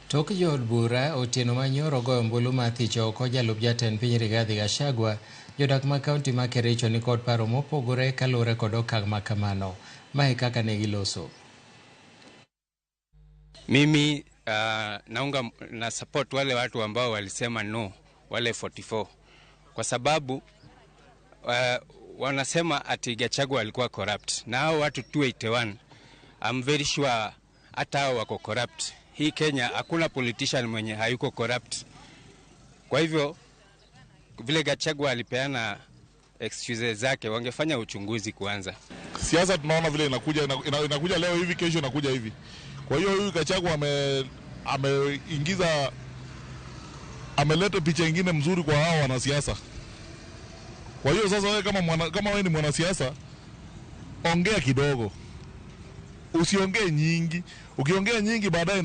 Tok jood bura otieno manyoro goyo ombulu mar thicho oko jalup jatend piny Rigathi Gachagua, jodak ma kaunti ma Kericho ni kod paro mopogore kaluwore kod okang' ma kamano. Mae kaka ne giloso. Mimi naunga na support wale watu ambao walisema no, wale 44 kwa sababu wanasema ati Gachagua alikuwa corrupt na hao watu 281, I'm very sure hata hao wako corrupt. Hii Kenya hakuna politician mwenye hayuko corrupt. Kwa hivyo vile Gachagua alipeana excuses zake, wangefanya uchunguzi kwanza. Siasa tunaona vile inakuja, inakuja leo hivi, kesho inakuja hivi. Kwa hiyo huyu Gachagua ameingiza, ameleta picha ingine mzuri kwa hao wanasiasa. Kwa hiyo sasa wewe kama wewe ni mwanasiasa, ongea kidogo, usiongee nyingi. Ukiongea nyingi baadaye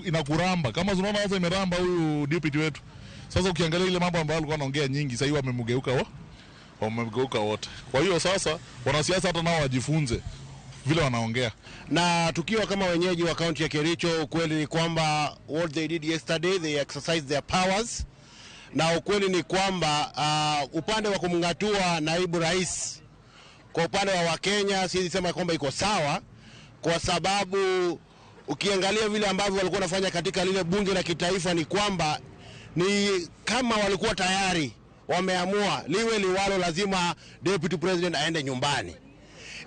inakuramba. Kama unaona sasa imeramba huyu deputy wetu. Sasa ukiangalia ile mambo ambayo alikuwa anaongea nyingi, sasa hivi wamemgeuka wote. Kwa hiyo sasa wanasiasa hata nao wajifunze vile wanaongea. Na tukiwa kama wenyeji wa kaunti ya Kericho, ukweli ni kwamba what they did yesterday, they exercised their powers, na ukweli ni kwamba upande wa kumng'atua naibu rais kwa upande wa Wakenya siwezi sema kwamba iko sawa, kwa sababu ukiangalia vile ambavyo walikuwa wanafanya katika lile bunge la kitaifa ni kwamba ni kama walikuwa tayari wameamua liwe liwalo, lazima deputy president aende nyumbani.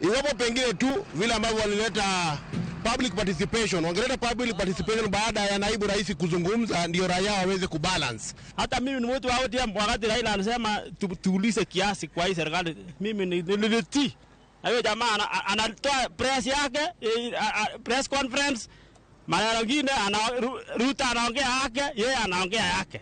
Iwapo pengine tu vile ambavyo walileta public participation, wangeleta public participation baada ya naibu rais kuzungumza, ndio raia waweze kubalance. Hata mimi ni mtu wa ODM, wakati Raila alisema tuulize kiasi kwa hii serikali, mimi nilitii. Na hiyo jamaa anatoa press yake, press conference, mara nyingine Ruto anaongea yake, yeye anaongea yake.